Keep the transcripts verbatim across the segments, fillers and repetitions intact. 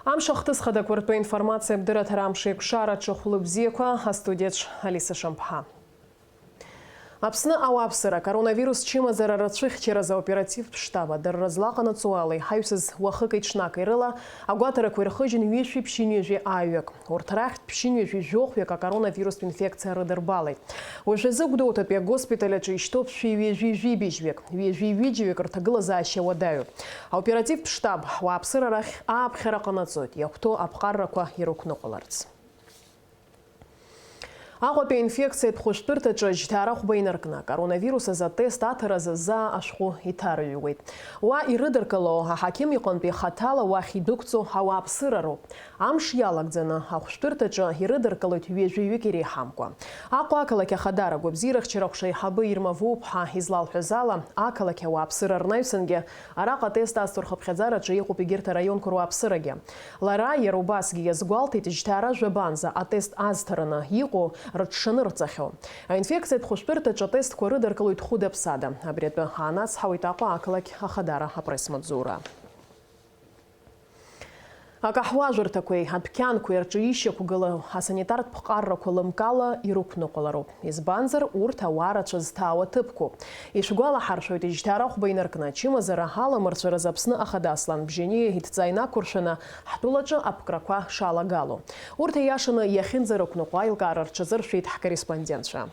Амш ахҭыс хадақәа ртәы информациа абдырраҭара амш еиқәшара аҿы хәлыбзиақәа, астудиаҿ Алиса Шамԥҳа. Аԥсны ауааԥсыра акоронавирус чымазара рацәыхьчаразы аоперативтә штаб адырра злаҟанаҵо ала иҳаҩсыз уахыки-ҽнаки рыла агәаҭарақәа ирхыжьын ҩышәи ԥшьынҩажәи ааҩык. Урҭ рахьтә ԥшьынҩажәи жәохәҩык акоронавирустә инфекциа рыдырбалеит. Уажәазы Гәдоуҭатәи агоспиталь аҿы ишьҭоуп шәи ҩажәи жәибжьҩык, ҩажәи ҩыџьаҩык рҭагылазаашьа уадаҩуп. Аоперативтә штаб ауааԥсыра рахь ааԥхьара ҟанаҵоит, иахәҭоу аԥҟаррақәа ирықәныҟәаларц. Аҟәатәи аинфекциатә хәышәтәырҭаҿы жьҭаара хәба инаркны, акоронавирус азы атест аҭаразы заа ашәҟәы иҭарыҩуеит. Уа ирыдыркыло аҳақьым иҟынтәи хаҭала уахь идәықәҵо ауааԥсыра роуп. Амш иалагӡаны ахәшәтәырҭаҿы ирыдыркылоит ҩажәаҩык иреиҳамкәа. Аҟәа ақалақь ахадара гәабзиарахьчара ҟәша аиҳабы Ирма Вуԥҳа излалҳәаз ала, ақалақь ауааԥсыра рнаҩсангьы араҟа атест азҭо рхыԥхьаӡараҿы иҟоуп егьырҭ араионқәа руааԥсырагьы. Лара иара убасгьы иазгәалҭеит, жьҭаара жәабанӡа атест азҭараны иҟоу рыҽшанырҵахьоу. Аинфекциатә хәышәтәырҭаҿы атестқәа рыдыркылоит хәыда-ԥсада. Абри атәы аанацҳауеит Аҟәа ақалақь ахадара апресс-маҵзура. Акаҳуажәырҭақәеи адәқьанқәеи рҿы ишьақәгылоу асанитартә ԥҟаррақәа лымкаала ирықәныҟәалароуп. Избанзар, урҭ ауаа рацәа зҭаау аҭыԥқәоуп. Ишәгәалаҳаршәоит, ижьҭаара хәба инаркны ачымазара аламырцәаразы Аԥсны Ахада Аслан Бжьаниа идҵа инақәыршәаны ҳтәылаҿы аԥкрақәа шалагало. Урҭ аиашаны иахьынӡарықәныҟәо аилкаара рҽазыршәеит ҳкорреспондентцәа.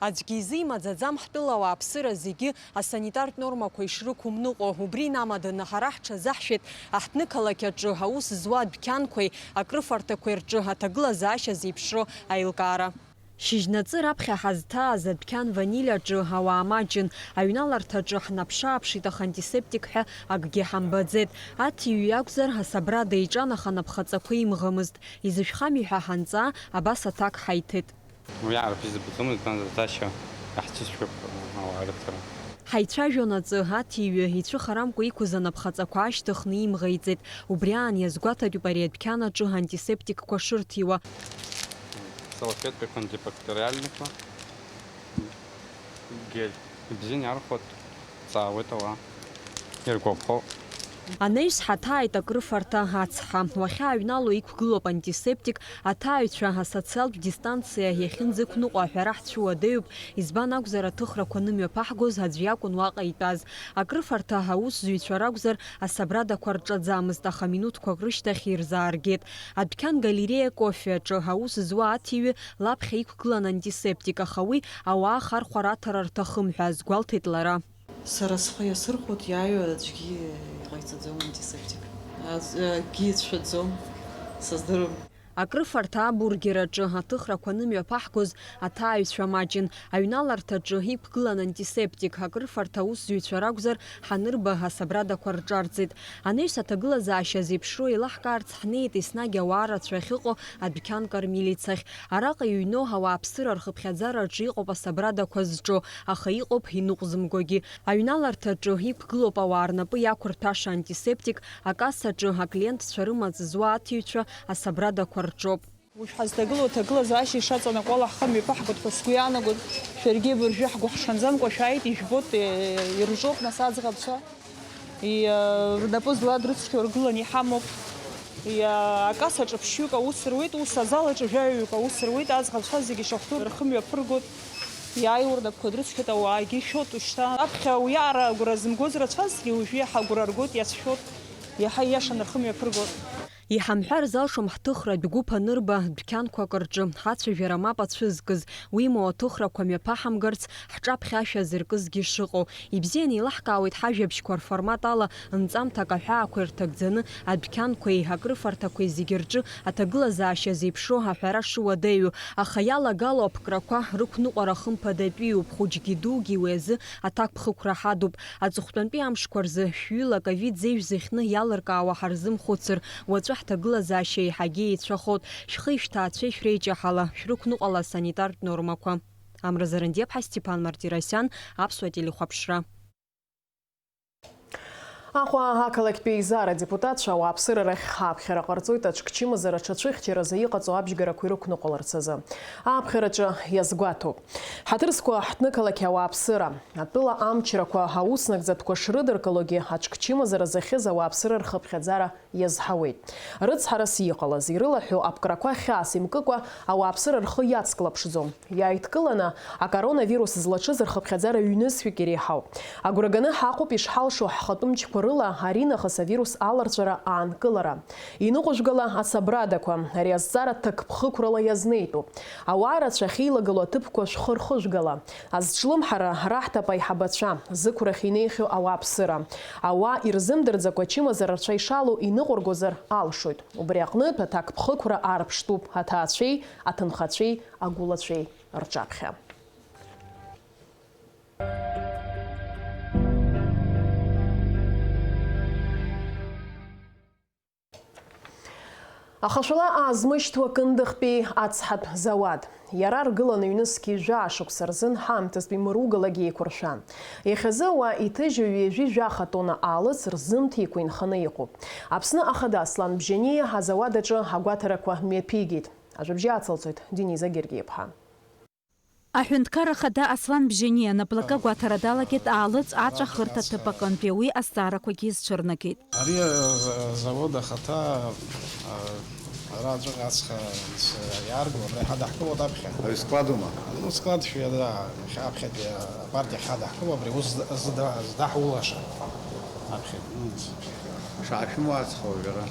Аӡәгьы изы имаӡаӡам ҳтәыла ауааԥсыра зегьы асанитартә нормақәа ишрықәымныҟәо, убри инамаданы ҳара ҳҽазаҳшәеит аҳҭны-қалақь аҿы аус зуа адәқьанқәеи акрыфарҭақәеи рҿы аҭагылазаашьа зеиԥшроу аилкаара. Шьыжьнаҵы раԥхьа ҳазҭааз адәқьан Ваниль аҿы ауаа маҷын, аҩналарҭаҿы ҳнаԥшы-ааԥшит, аха антисептик ҳәа акгьы ҳамбаӡеит. Аҭиҩы иакәзар, асабрада иҿан, аха напхаҵақәа имӷымызт. Изышәхами ҳәа ҳанҵаа, абас аҭак ҳаиҭеит. Уи аара бзиа збаӡомызт, избанзар, аҭаашьа иаҳцәыцәгьоуп ауаа рыҭара. Ҳаицәажәон аҵы, аҭиҩы ицәыхарамкәа иқәыз анапхаҵақәа аашьҭыхны имӷеиҵеит. Убри аан иазгәаҭатәуп ари адәқьан аҿы антисептикқәа шырҭиуа. Салфеткақәа антибактериальнақәа, гель. Ибзианы иаархәоит. Ҵаауеит ауаа. Иргәаԥхоуп. Анаҩс ҳаҭааит акрыфарҭа ацҳа. Уахьааҩнало иқәгылоуп антисептик, аҭааҩцәа асоциалтә дистанциа иахьынӡақәныҟәо аҳәара ҳцәыуадаҩуп, избан акәзар, аҭыхрақәа анымҩаԥаҳгоз аӡә иакәын уаҟа итәаз. Акрыфарҭа аусзуҩцәа ракәзар, асабрадақәа рҿаӡамызт, аха минуҭқәак рышьҭахь ирзааргеит. Адәқьан Галереиа кофе аҿы аус зуа аҭиҩы лаԥхьа иқәгылан антисептик, аха уи ауаа ахархәара аҭара рҭахым ҳәа азгәалҭеит лара. Сара схы иасырхәоит, иааиуа аӡәгьы иҟаиҵаӡом антисептик. Аӡ-, акгьы ицәшәаӡом, сыздырам. Акрыфарҭа абургер аҿы аҭыхрақәа анымҩаԥаҳгоз аҭааҩцәа маҷын. Аҩналарҭаҿы иқәгылан антисептик, акрыфарҭа аусзуҩцәа ракәзар, ҳанырба асабрадақәа рҿарҵеит. Анаҩс аҭагылазаашьа зеиԥшроу еилаҳкаарц ҳнеит еснагь ауаа рацәа ахьыҟоу адәқьан кормилицахь. Араҟа иҩноу ауааԥсыра рхыԥхьаӡараҿы иҟоуп асабрадақәа зҿу, аха иҟоуп иныҟәзымгогьы. Аҩналарҭаҿы иқәгылоуп ауаа рнапы иақәырҭәаша антисептик, акассаҿы аклиентцәа рымаҵ зуа аҭиҩцәа асабрадақәа рҿоуп. Уажә ҳазҭагылоу аҭагылазаашьа ишаҵанакуа ала ҳхы мҩаԥаҳгоит ҳәа сгәы иаанагоит. Шәаргьы абыржәы ҳгәыҳҽанӡамкәа шәааит, ижәбоит, е, ирҿоуп нас аӡӷабцәа. И, э, рнапы зладрыцқьоу ргыланы иҳамоуп. И, э, акассаҿы ԥшьҩык аус руеит, ус азал аҿы жәаҩаҩык аус руеит, аӡӷабцәа зегьы шахәҭоу рхы мҩаԥыргоит. Иааиуа рнапқәа дрыцқьоит, ауаагьы шәоит ушьҭа. Аԥхьа уиаара агәра зымгоз рацәазҭгьы, уажәы иаҳа агәра ргоит, иацәшәоит, иаҳа ииашаны рхы мҩаԥыргоит. Иҳамҳәар залшом ҳҭыхратә гәыԥ анырба дәқьанқәак рҿы, ҳацәажәара мап ацәызкыз, уимоу аҭыхрақәа мҩаԥаҳамгарц, ҳҿаԥхьа ашәа зыркызгьы шыҟоу. Ибзианы еилаҳкаауеит ҳажәабжьқәа рформат ала нҵамҭак аҳәаақәа ирҭагӡаны адәқьанқәеи акрыфарҭақәеи зегьы рҿы аҭагылазаашьа зеиԥшроу аҳәара шыуадаҩу, аха иалагало аԥкрақәа рықәныҟәара хымԥадатәиуп, хәыҷгьы дугьы уи азы аҭакԥхықәра ҳадуп. Аҵыхәтәантәи амшқәа рзы шәҩыла аковид зеижә зыхьны иалыркаауа ҳарзымхәыцыр, уаҵәы ҳҭагылазаашьа еиҳагьы еицәахоит. Шәхи шәҭаацәеи шәреиҷаҳала, шәрықәныҟәала асанитартә нормақәа. Амра Зарандиаԥҳа, Степан Мартиросиан, Аԥсуа телехәаԥшра. Аҟәа ақалақьтә еизара адепутатцәа ауааԥсыра рахь аԥхьара ҟарҵоит аҽкчымазара аҽацәыхьчаразы иҟаҵоу абжьгарақәа ирықәныҟәаларц азы. Аԥхьараҿы иазгәаҭоуп. Ҳаҭыр зқәу аҳҭнықалақь ауааԥсыра, атәыла амчрақәа, аус нагӡатәқәа шрыдыркылогьы аҽкчымазара зыхьыз ауааԥсыра рхыԥхьаӡара иазҳауеит. Рыцҳарас иҟалаз, ирылаҳәо аԥкрақәа хьаас имкыкәа ауааԥсыра рхы иацклаԥшӡом. Иааидкыланы акоронавирус злаҽыз рхыԥхьаӡара ҩнызқьҩык иреиҳауп. Агәра ганы ҳаҟоуп ишҳалшо ҳхатәы мчқәа рыла аринахыс авирус аларҵәара аанкылара. Иныҟәыжәгала асабрадақәа, ари азҵаара ҭакԥхықәрала иазнеитәуп. Ауаа рацәа ахьеилагылоу аҭыԥқәа шәхы рхыжәгала. Азҿлымҳара раҳҭап аиҳабацәа, зықәрахь инеихьоу ауааԥсыра. Ауаа ирзымдырӡакәа ачымазара рцәа ишалоу иныҟәыргозар алшоит. Убри аҟнытә аҭакԥхықәра аарԥштәуп аҭаацәеи, аҭынхацәеи, агәылацәеи рҿаԥхьа. Ахашәала аазмышьҭуа Кындыхтәи ацҳатә зауад. Иара аргыланы ҩнызқьи жәаа шықәса рзын ҳаамҭазтәи мыругалагьы еиқәыршәан. Иахьазы уа иҭыжьу ҩажәи жәаха тонна аалыҵ рзымҭеикәа инханы иҟоуп. Аԥсны Ахада Аслан Бжьаниа азауад аҿы агәаҭарақәа мҩаԥигеит. Ажәабжьы ацылҵоит Дениза Гергиа-иԥҳа. Аҳәынҭқар Ахада Аслан Бжьаниа наплакы агәаҭара далагеит аалыҵ аҵәахырҭа ҭыԥ аҟынтәи, уи азҵаарақәагьы изцәырнагеит. Ари, а, за-, завод ахаҭа, а, ара аҵәыҟьа ацха с-, иаарго, абра иҳадаҳкылоит аԥхьа. Ари складума? Ну, склад шәа, да, иахьа аԥхьатәи апартиа ҳадаҳкыло, абри ус зда-, зда-, здаҳулаша аԥхьатәи. Шаашәымоу ацха уажәы ара?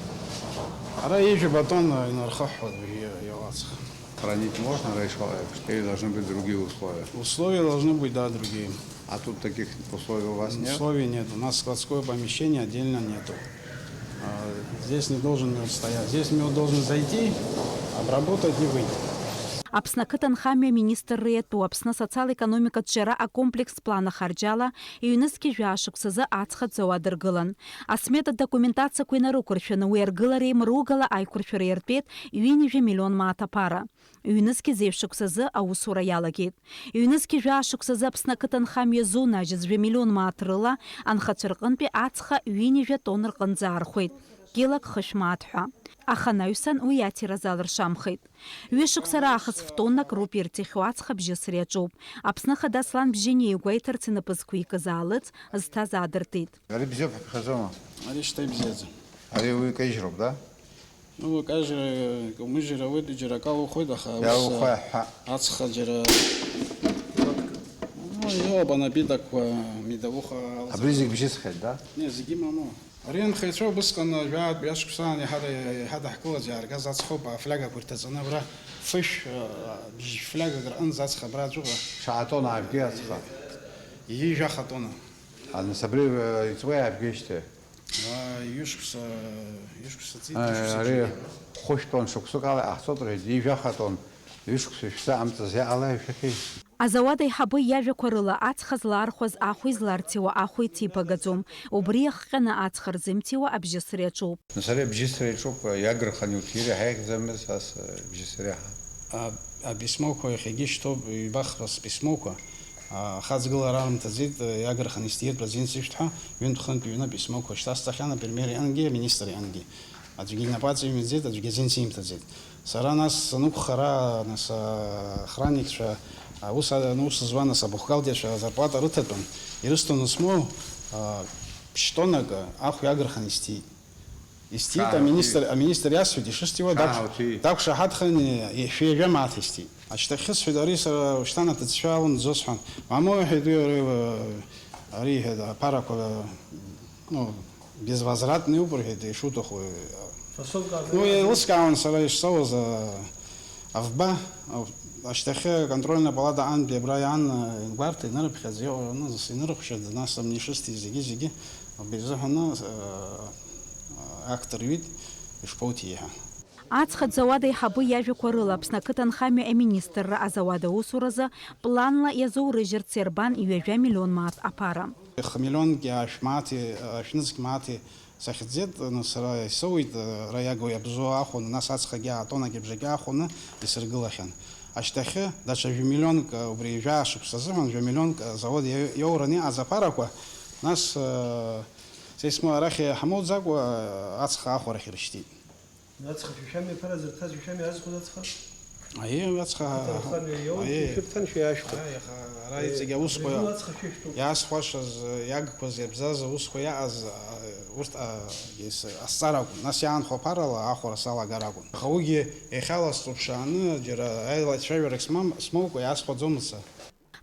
Ара ҩажәа батон инархыҳәҳәоит уажәы иҟоу ацха. Хранить можно, ара ишыҟоу еиԥш, или должны быть другие условия? Условия должны быть, да, другие. А тут таких условий у вас нет? Условий нет. У нас складское помещение отдельно нету. А, здесь не должен мед стоять. Здесь мед должен зайти, обработать и выйти. Аԥсны ақыҭанхамҩа аминистрра иатәу Аԥсны асоциал-економикатә ҿиара акомплекстә план ахарџьала ҩнызқьи жәаа шықәсазы ацха ӡоу адыргылан. Асмета документациақәа инарықәыршәаны уи аргылареи мругала аиқәыршәареи ртәеит ҩынҩажәа миллион мааҭ аԥара. Ҩнызқьи зеижә шықәсазы аусура иалагеит. Ҩнызқьи жәаа шықәсазы Аԥсны ақыҭанхамҩа зунажьыз жәа миллион мааҭ рыла анхацәа рҟынтәи ацха ҩынҩажәа тонн рҟынӡа аархәеит, килак хышә мааҭ ҳәа. Аха анаҩсан уи иаҭира залыршамхеит. Ҩышықәса раахыс фтоннак роуп ирҭихьоу ацха абжьысра иаҿуп. Аԥсны Ахада Аслан Бжьаниа игәеиҭарц инапы зқәикыз аалыҵ зҭаз аадыртит. Ари бзиоуп ҳәа ԥхьаӡома? Ари шьҭа ибзиаӡам. Ари уи каижьроуп, да? Ну, каижьра, каумыжьра ауеит, џьара акала ухоит, аха ус, иаухәа ҳәа. Ацха џьара, ну, иоуп, анапитакқәа, медовуха алҵ-. Абри зегь бжьысхьеит, да? Не, зегьы мамоу. Ари анхаҩцәа убысҟан жәаатә ҩашықәсаан иҳада-, иҳадаҳкылаз иааргаз ацхоуп, афлиагақәа ирҭаҵаны абра фышә, а, бжь флиагак рҟынӡа ацха абра аӡәыҟа. Шаҟа тонна аажәгеи ацха? Ҩажәаха тонна. А, нас абри, э, иҵуеи аажәгеижьҭеи? Ҩышықәса, ҩышықәса ҵит, ҩышықәса ари џьара. Хәышә тонн шықәсык ала иҟаҳҵоит рҳәеит, ҩажәаха тонн, ҩышықәса шәзы амҵазы иҟалеи шәахьеи? Азауад аиҳабы иажәақәа рыла, ацха злаархәаз ахә изларҭиуа ахә иҭибагаӡом. Убри иахҟьаны ацха рзымҭиуа абжьысра иаҿуп. Нас ари абжьысра иаҿуп, иагырханы иуҭира ҳаихьӡамыз ас, абжьысра иаҳа. А, аписмоқәа иахьагьы шьҭоуп, ҩба-хԥа списмоқәа. Ахаҵгылара арымҭаӡеит, иагырханы исҭиртәыз инсышәҭ ҳәа, ҩынтә-хынтә ҩны писмоқәа шьҭасҵахьан апремиер иангьы, аминистр иангьы. Аӡәгьы инапы аҵаимҵеит, аӡәгьы азин симҭаӡеит. Сара нас санықәха ара, нас, ахранникцәа, аус, аус зуа, нас абухгалтерцәа азарплата рыҭатәан, ирысҭон смоу, а, ԥштәонак ахә иагырханы исҭиит. Исҭиит, аминистр, аминистр иасҳәеит, ишысҭиуа дақәш-, дақәшаҳаҭханы, ишәи жәа мааҭ исҭиит. Ашьҭахьы сҳәеит, ари сара ушьҭан аҭыӡшәа алымӡо сҳәан. Мамоу, иҳәеит, уи, ари, ари, иҳәеит, аԥарақәа, ну, безвозвратный ауп, рҳәеит, ишуҭаху. Ну, еилыскаауан сара ишсоуз, а, авба, а, ашьҭахьы аконтрольная палата антәи абра иаан, а, гәарҭа инырыԥхьаӡа, иҟ-, ну, инырыхәшьаӡа, нас амни шысҭи зегьы-зегьы, убри изыҳәаны, а, акт рҩит, ишԥоуҭиеи ҳәа. Ацха зауад аиҳабы иажәақәа рыла, Аԥсны ақыҭанхамҩа аминистрра азауад аусуразы планла иазоурыжьырц иарбан ҩажәа миллион мааҭ аԥара. Хмелионки ашә мааҭи, ашәнызқь мааҭи сахьӡеит, нас ара исоуит, ара иагу иабзоу ахәаны, нас ацхагьы атоннагьы бжагьы ахәаны исыргылахьан. Ашьҭахьы даҽа жәа миллионк, убри жәаа шықәса азыҳәан, жәа миллионк азауад иа-, иоураны иҟаз аԥарақәа, нас, э, Десма арахь ҳамоуӡакәа ацха ахәарахь ирышьҭит. Ацха шәышәами, аԥара зырҭаз шәышәами, иаазхәоз ацха? Аиеи, ацха. Ҭанхамҩа иоуп, аиеи. Шәырҭаншәа иаашәҭуп. Ааи, аха ара, е, иҵегь аусқәа, абри аҩны ацха шәышәҭуп. Иаасхәашаз, иагқәаз, иабзаз аусқәа иаҟаз, а, урҭ, а, ес-, азҵаара акәын. Нас иаанхо аԥарала ахәара салагар акәын. Аха уигьы иахьала сҵуп шааны, џьара аилацәажәарак смам-, смоукәа иаасхәаӡомызт са.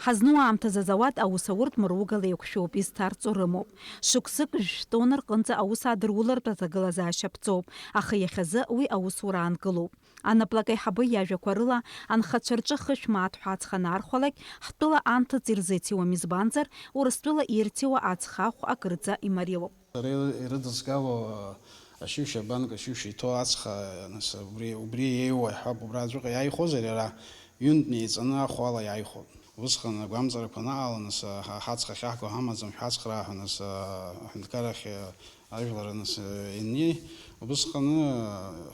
Ҳазну аамҭазы азауад аус ауртә мыругала еиқәшәоуп, изҭарҵо рымоуп. Шықәсык, жәтәы тонна рҟынӡа аус аадырулартә аҭагылазаашьа ԥҵоуп, аха иахьазы уи аусура аанкылоуп. Анаплак аиҳабы иажәақәа рыла, анхацәа рҿы хышә мааҭ ҳәа ацха анаархәалак, ҳтәыла анҭыҵ ирзеиҭиуам, избанзар, Урыстәыла ирҭиуа ацха ахә акырӡа имариоуп. Сара ирыдызгало, ашьушьа банк, ашьушьа иҭоу ацха, нас, убри, убри еиуа иҳәап, убра аӡәыҟа иааихозар, иара ҩынтә неиҵаны ахәала иааихәон. Убысҟан агәамҵрақәа анаҟала, нас, ҳа-, ҳацха ахьаҳго ҳамаӡам, шәҳацхраа ҳәа, нас, аҳәынҭқарахь, ажәлар, нас, ианнеи, убысҟаны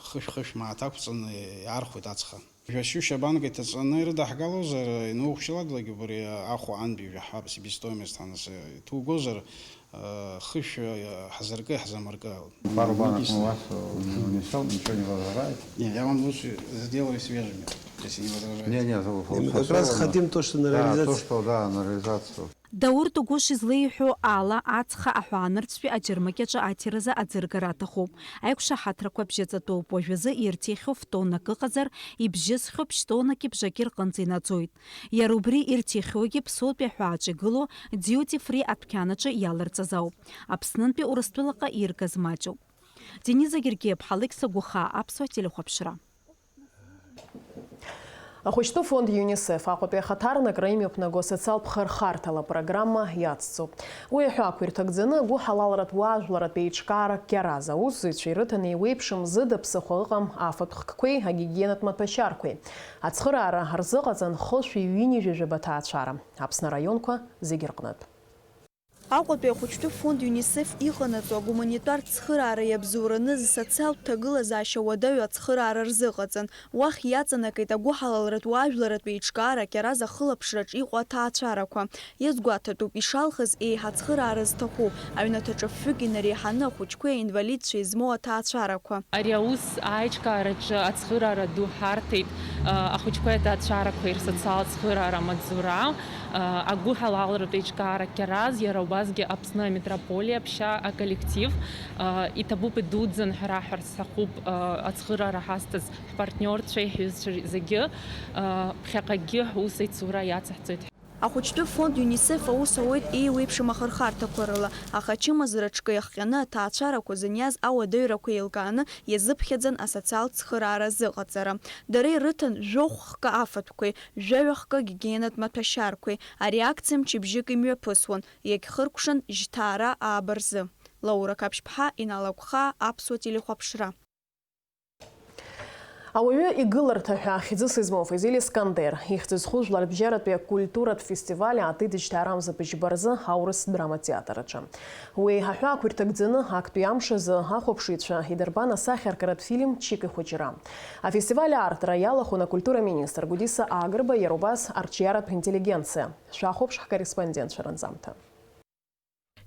хышә-хышә мааҭ ақәҵаны иаархәеит ацха. Жәа-шьушьа банк иҭаҵаны ирыдаҳгалозар, иноухшьалаглагьы убри ахәа антәи жәаҳәа себестоимость ҳанас иҭугозар, э, хышә, э, ҳазыркы, иаҳзамыркы. Пару банок мы у вас, э, унесём, ничего не возражаете? Не, я вам лучше сделаю свежими, если не возражаете. Не, не, за-, Не, мы как раз фасовано. Хотим то, что на Да, реализацию. То, что, да, на реализацию. Даур Тугәыш излеиҳәо ала, ацха аҳәаанырцәтәи аџьармыкьаҿы аҭиразы аӡыргара аҭахуп. Аиқәшаҳаҭрақәа бжьаҵатәоуп, уажәазы ирҭихьоу фтоннак ыҟазар, ибжьысхьоу ԥшьтоннаки бжаки рҟынӡа инаӡоит. Иара убри ирҭихьоугьы Ԥсоутәи аҳәааҿы игылоу Duty Free адәқьанаҿы иаларҵаз ауп. Аԥснынтәи Урыстәылаҟа иргаз маҷуп. Дениза Гергиаԥҳа, Алықьса Гәыхаа, Аԥсуа телехәаԥшра. Ахәыҷтәы фонд ЮНИСЕФ Аҟәатәи ахаҭарнакра имҩаԥнаго асоциалтә хырхарҭала программа иацҵоуп. Уи аҳәаақәа ирҭагӡаны агәыҳалалратә уаажәларратә еиҿкаара Кьараз аусзуҩцәа ирыҭаны еиуеиԥшым зыда ԥсыхәа ыҟам афатә хкқәеи агигиенатә маҭәашьарқәеи. Ацхыраара рзыҟаҵан хышәи ҩынҩажәи жәаба ҭаацәара. Аԥсны араионқәа зегьы рҟнытә. Аҟәатәи ахәыҷтәы фонд ЮНИСЕФ иҟанаҵо агуманитартә цхыраара иабзоураны зсоциалтә ҭагылазаашьа уадаҩу ацхыраара рзыҟаҵан. Уахь иаҵанакит агәыҳалалратә уаажәларратә еиҿкаара Кьараз ахылаԥшраҿ иҟоу аҭаацәарақәа. Иазгәаҭатәуп, ишалхыз еиҳа ацхыраара зҭаху, аҩнаҭаҿы фҩык инареиҳаны ахәыҷқәеи аинвалидцәеи змоу аҭаацәарақәа. Ари аус аиҿкаараҿы ацхыраара ду ҳарҭеит, а, ахәыҷқәеи аҭаацәарақәеи рсоциалтә цхыраара амаҵзура. Агәыҳалалратә еиҿкаара Кьараз, иара убасгьы Аԥсны аметрополиа ԥшьа аколлектив, иҭабуп, идуӡӡан ҳәа раҳәар сҭахуп, ацхыраара ҳазҭаз ҳпартниорцәеи ҳҩызцәеи зегьы, ԥхьаҟагьы ҳус аицура иацаҳҵоит. Ахәыҷтәы фонд ЮНИСЕФ аус ауеит еиуеиԥшым ахырхарҭақәа рыла, аха ачымазара ҽкы иахҟьаны аҭаацәарақәа зыниаз ауадаҩрақәа еилкааны иазыԥхьаӡан асоциалтә цхыраара азыҟаҵара. Дара ирыҭан жәохә хкы афатәқәеи, жәаҩа хкы агигиенатә маҭәашьарқәеи. Ари акциа мчыбжьык имҩаԥысуан, иагьхыркәшан жьҭаара ааба рзы. Лаура Қаԥшьԥҳа, Инал Агәхаа, Аԥсуа телехәаԥшра. Ауаҩы игыларҭа ҳәа хьӡыс измоу Фазиль Искандер ихьӡ зху жәларбжьаратәи акультуратә фестиваль аатит жьҭаарамза быжьба рзы аурыс драматеатр аҿы. Уи аҳәаақәа ирҭагӡаны актәи амш азы ахәаԥшыҩцәа идырбан асахьаркыратә фильм Чики хәыҷра. Афестиваль аартра иалахәын акультура министр Гәдиса Агрба, иара убас арҿиаратә интеллигенциа. Шәахәаԥш ҳкорреспондентцәа ранҵамҭа.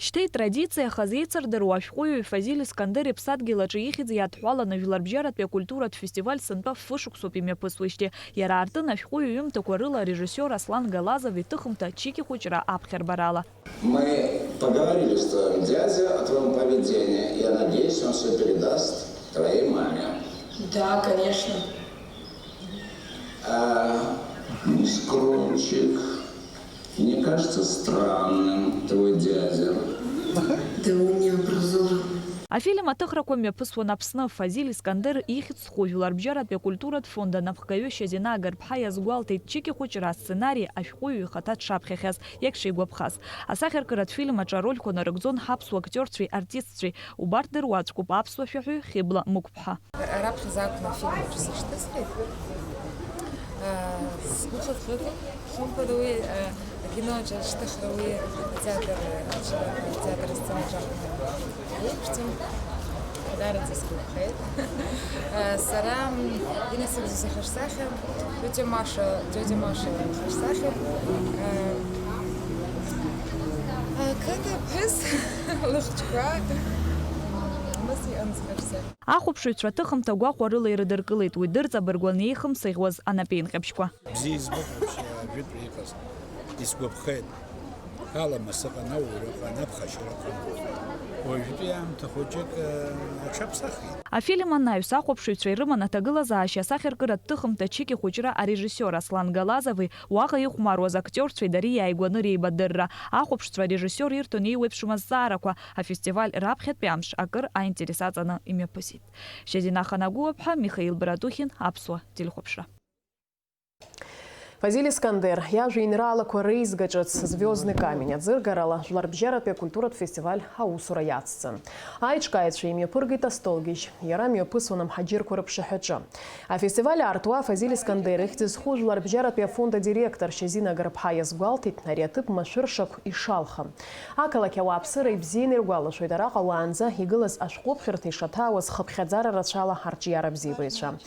Шьҭа итрадициахаз еицырдыруа ашәҟәыҩҩы Фазиль Искандер иԥсадгьыл аҿы ихьӡ иадҳәаланы жәларбжьаратәи акультуратә фестиваль сынтәа фышықәсоуп имҩаԥысуеижьҭеи. Иара аартын ашәҟәыҩҩы иҩымҭақәа рыла арежиссиор Аслан Галазов иҭыхымҭа Чики хәыҷра аԥхьарбарала. Мы поговорили, что дядя о твоём поведении. Я надеюсь, он всё передаст твоей маме. Да, конечно. А, не скромчик. Мне кажется странным твой дядя. Да он необразованный. Афильм аҭыхрақәа мҩаԥысуан Аԥсны. Фазиль Искандер ихьӡ зху жәларбжьаратәи акультуратә фонд анапхгаҩы Шьазина Агарԥҳа иазгәалҭеит, Чики хәыҷра асценари ашәҟәыҩҩы ихаҭа дшаԥхьахьаз, иагьшигәаԥхаз. Асахьаркыратә фильм аҿы арольқәа нарыгӡон ҳаԥсуа актиорцәеи артистцәеи. Убарҭ дыруаӡәкуп аԥсуа шәаҳәаҩ Хьыбла Мықәԥҳа. Раԥхьаӡа акәын афильм аҿы сышьҭысхит. Сгәы хыхьыхьит, хымԥада, уи акино аҿы ашьҭыхра, уи атеатр аҿы, атеатр асценаҿы акәны еиқәҵан. Даараӡа сгәаԥхеит. Сара Инна сыгәӡа сахьарсахьа, тетя Маша, тетя Маша сахьарсахьа. Ԥҳәыс лыхцәқәа амаси амцхырзы. Ахәаԥшыҩцәа аҭыхымҭа гәахәарыла ирыдыркылеит уи дырҵабыргуан еихымсыӷьуаз анапеинҟьабжьқәа. Бзиа избоит вообще ажәытәра иҟаз. Исгәаԥхеит. Аламыс ыҟан, ауаҩра ыҟан, аԥхашьара ыҟан. Уажәтәи аамҭа хәыҷык, э, аҽаԥсахит. Афильм анаҩс, ахәаԥшыҩцәа ирыман аҭагылазаашьа асахьаркыратә ҭыхымҭа Чики хәыҷра арежиссиор Аслан Галазови уаҟа ихәмаруаз актиорцәеи дареи иааигәаны реибадырра. Ахәаԥшцәа арежиссиор ирҭон еиуеиԥшым азҵаарақәа, афестиваль раԥхьатәи амш акыр аинтерес аҵаны имҩаԥысит. Шьазина Ханагәыуаԥҳа, Михаил Братухин, Аԥсуа телехәаԥшра. Фазиль Искандер иажәеинраалақәа реизга ҿыц Звездный камень аӡыргарала Жәларбжьаратәи акультуратә фестиваль аусура иацҵан. Аиҿкааҩцәа имҩаԥыргеит астолгьежь, иара мҩаԥысуан амҳаџьырқәа рыԥшаҳәаҿы. Афестиваль аартуа Фазиль Искандер ихьӡ зху Жәларбжьаратәи афонд адиректор Шьазина Гарԥҳа иазгәалҭеит ари аҭыԥ машәыршақә ишалхым. Ақалақь ауааԥсыра ибзианы иргәалашәоит араҟа уаанӡа игылаз ашәҟәыԥхьарҭа ишаҭаауаз хыԥхьаӡара рацәала арҿиара бзиабаҩцәа.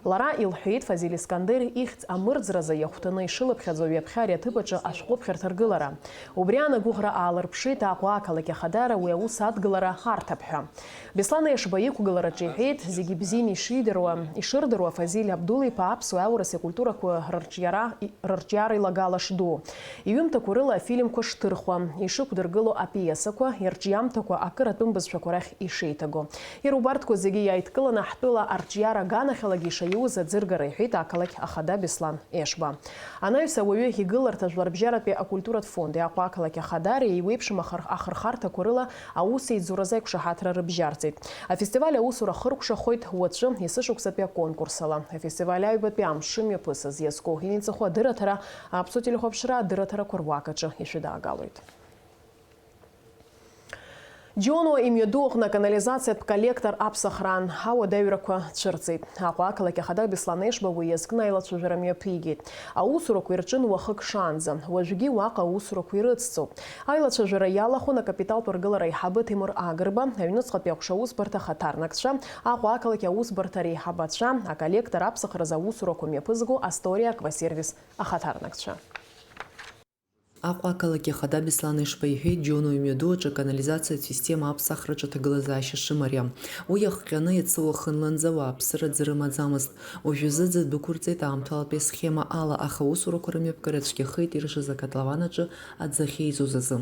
Лара илҳәеит, Фазиль Искандер ихьӡ амырӡразы иахәҭаны ишылыԥхьаӡо ҩаԥхьа ари аҭыԥ аҿы ашәҟәыԥхьарҭа ргылара. Убри аан агәыӷра аалырԥшит Аҟәа ақалақь ахадара уи аус адгылара арҭап ҳәа. Беслан Ешба иқәгылараҿы иҳәеит, зегьы бзианы ишидыруа, ишырдыруа Фазиль Абдул-иԥа аԥсуа аурыс икультурақәа рырҿиара, рырҿиара илагала шду. Иҩымҭақәа рыла афильмқәа шҭырхуа, ишықәдыргыло апиесақәа, ирҿиамҭақәа акыр атәым бызшәақәа рахь ишеиҭаго. Иара убарҭқәа зегьы иааидкыланы ҳтәыла арҿиара аганахьалагьы ишаиуз аӡыргара, иҳәеит ақалақь ахада Беслан Ешба. Анаҩс ауаҩы игыларҭа Жәларбжьаратәи акультуратә фонди Аҟәа ақалақь ахадареи еиуеиԥшым ахыр-, ахырхарҭақәа рыла аусеиҵуразы аиқәшаҳаҭра рыбжьарҵеит. Афестиваль аусура хыркәшахоит уаҵәы есышықәсатәи аконкурс ала. Афестиваль аҩбатәи амш шымҩаԥысыз иазку иниҵахо адырраҭара Аԥсуа телехәаԥшра адырраҭарақәа руак аҿы ишәыдаагалоит. Џьонуа имҩаду аҟны аканализациатә коллектор аԥсахраан ауадаҩрақәа цәырҵит. Аҟәа ақалақь ахада Беслан Ешба уи иазкны аилацәажәара мҩаԥигеит. Аусурақәа ирҿын уахык шаанӡа, уажәгьы уаҟа аусурақәа ирыцҵоуп. Аилацәажәара иалахәын акапиталтә аргылара аиҳабы Ҭемыр Агрба, аҩныҵҟатәи аҟәша аусбарҭа ахаҭарнакцәа, Аҟәа ақалақь аусбарҭа реиҳабацәа, аколлектор аԥсахразы аусурақәа мҩаԥызго Астория аквасервис ахаҭарнакцәа. Аҟәа ақалақь ахада Беслан Ешба иҳәеит, Џьоно имҩаду аҿы аканализациатә система аԥсахраҿы аҭагылазаашьа шымариам. Уи иахҟьаны иацы уахынланӡа уааԥсыра аӡы рымаӡамызт. Уажәазы аӡы дәықәырҵеит аамҭалатәи асхема ала, аха аусурақәа рымҩаԥгара цәгьахеит иршаз акотлован аҿы аӡы ахьеизоз азы.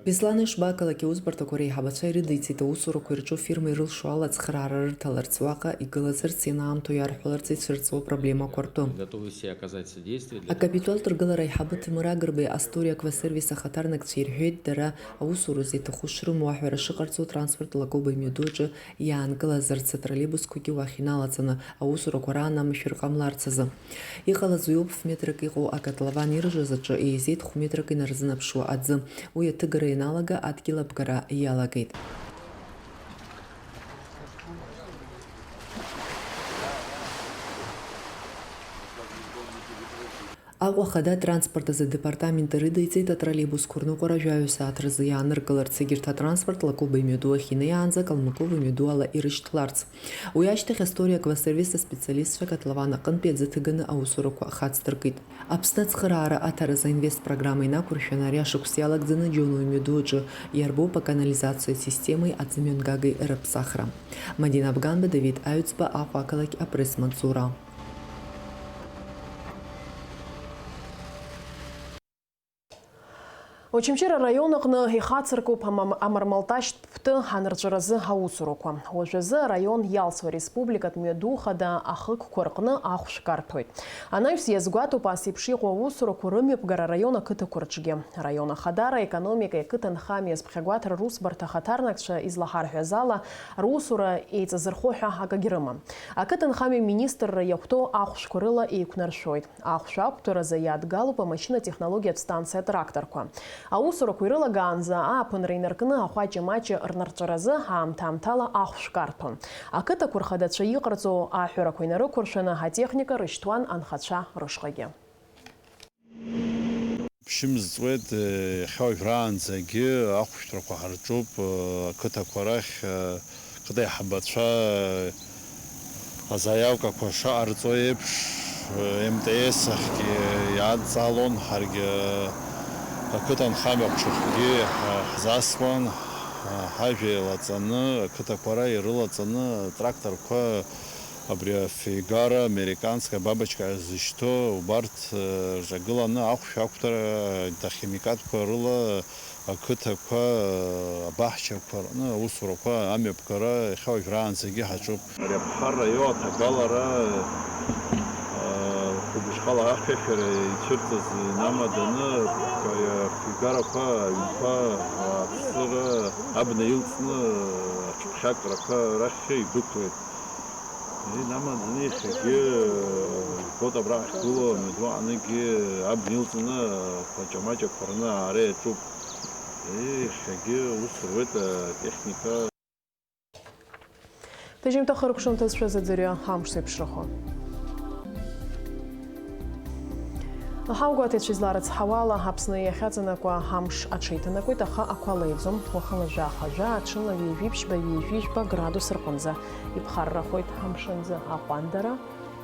Беслан Ешба ақалақь аусбарҭақәа реиҳабацәа ирыдиҵеит, аусурақәа ирҿу афирма ирылшо ала ацхыраара рырҭаларц, уаҟа игылазарц ианаамҭоу иарҳәаларц ицәырҵуа проблемақәа ртәы. Готовы все оказать содействие для Акапиталтә ргылара аиҳабы Ҭемыр Агрбеи Астория аквасервис ахаҭарнакцәа ирҳәеит, дара аусураз иаҭаху шрымоу аҳәара шыҟарҵо атранспорт Лакоба имҩаду аҿы иаанкылазарц, атроллейбусқәагьы уахь иналаҵаны аусурақәа раан амашәыр ҟамларц азы. Иҟалаз уиоуп ф-метрак иҟоу акотлован иржаз аҿы еизеит хә-метрак инарзынаԥшуа аӡы. Уи аҭыгара ианалага, адгьыл абгара иалагеит. Аҟәа ахада атранспорт азы адепартамент ирыдиҵеит атроллейбусқәа рныҟәара жәаҩа сааҭ рзы иааныркыларц, егьырҭ атранспорт Лакоба имҩаду ахь инеиаанӡа Калмыкова имҩаду ала ирышьҭларц. Уи ашьҭахь Астория аквасервис аспециалистцәа акотлован аҟынтәи аӡы ҭыганы аусурақәа хацдыркит. Аԥсны ацхыраара аҭаразы Инвест программа инақәыршәаны ари ашықәс иалагӡаны Џьоно имҩаду аҿы иарбоуп аканализациатә системеи аӡымҩангагеи рыԥсахра. Мадина Бганба, Давид Аҩӡба, Аҟәа ақалақь, апресс-маҵзура. Очамчыра араион аҟны ихацыркуп амам-, амармалташьтә ԥты анырҵәаразы аусурақәа. Уажәазы араион иалсуа ареспубликатә мҩаду хада ахықәқәа рҟны ахәшә карҭәоит. Анаҩс иазгәаҭоуп ас еиԥш иҟоу аусурақәа рымҩаԥгара араион ақыҭақәа рҿгьы. Араион ахадара аекономикеи ақыҭанхамҩеи азԥхьагәаҭара русбарҭа ахаҭарнакцәа излаҳарҳәаз ала, русура еиҵазырхо ҳәа акагь рымам. Ақыҭанхамҩа министрра иахәҭоу ахәшәқәа рыла еиқәнаршәоит. Ахәшә ақәтәаразы иадгалоуп амашьынатехнологиатә станциа атракторқәа. Аусурақәа ирылагаанӡа ааԥынра инаркны ахәаҷы-маҷы рнарҵәаразы аамҭа-аамҭала ахәшә карҭәон. Ақыҭақәа рхадацәа иҟарҵо аҳәарақәа инарықәыршәаны атехника рышьҭуан анхацәа рышҟагьы. Ԥшьымз ҵуеит, иахьа уажәраанӡагьы ахәшәтәрақәа ҳарҿуп, ақыҭақәа рахь, ақыҭа аиҳабацәа, азаиавкақәа шаҟарҵо еиԥш, М Т С ахьгьы иадҵаалон, ҳаргьы Ақыҭанхамҩа ԥҽыхгьы ҳзасуан, ҳажәа еилаҵаны, ақыҭақәа ара ирылаҵаны, атракторқәа, абри афигара американская бабочка зышьҭоу, убарҭ рҿагыланы ахәшә ақәтәара, ахимикатқәа рыла ақыҭақәа, абаҳчақәа рҟны аусурақәа амҩаԥгара иахьа уажәраанӡагьы ҳаҿуп. Ари аԥхарра иоу аҭагәалара, аа, хәылбыҽхала ахьшәашәара ицәырҵыз инамаданы, ари афигарақәа, аҩнқәа, аԥсыра, абна илҵны, аҽԥхьакрақәа рахь идәықәлеит. Инамаданы иахьагьы, ибоит абра ахьгылоу амҩаду аҟаныгьы абна илҵны, ақәаҷа-маҷақәа рны аара иаҿуп. Иахьагьы ус руеит атехника. Ҭыжьымҭа хыркәшамҭазшәа заӡырҩы амш зеиԥшрахо. Ҳаугәаҭаҩцәа изларыцҳауа ала, Аԥсны иахьаҵанакуа амш аҽеиҭанакуеит, аха ақәа леиӡом. Уахынла жәаха жәаа, ҽынла ҩажәи ԥшьба, ҩажәи жәба градус рҟынӡа иԥхаррахоит. Амшынӡы аҟәандара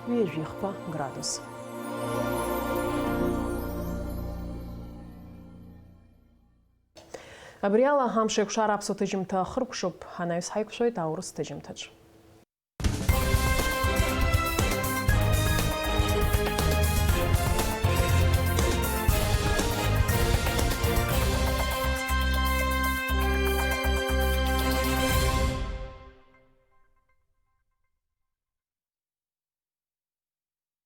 ҩажәи хԥа градус. Абри ала амш еикәшара аԥсуа ҭыжьымҭа ахыркәшоуп, анаҩс ҳаиқәшәоит аурыс ҭыжьымҭаҿ.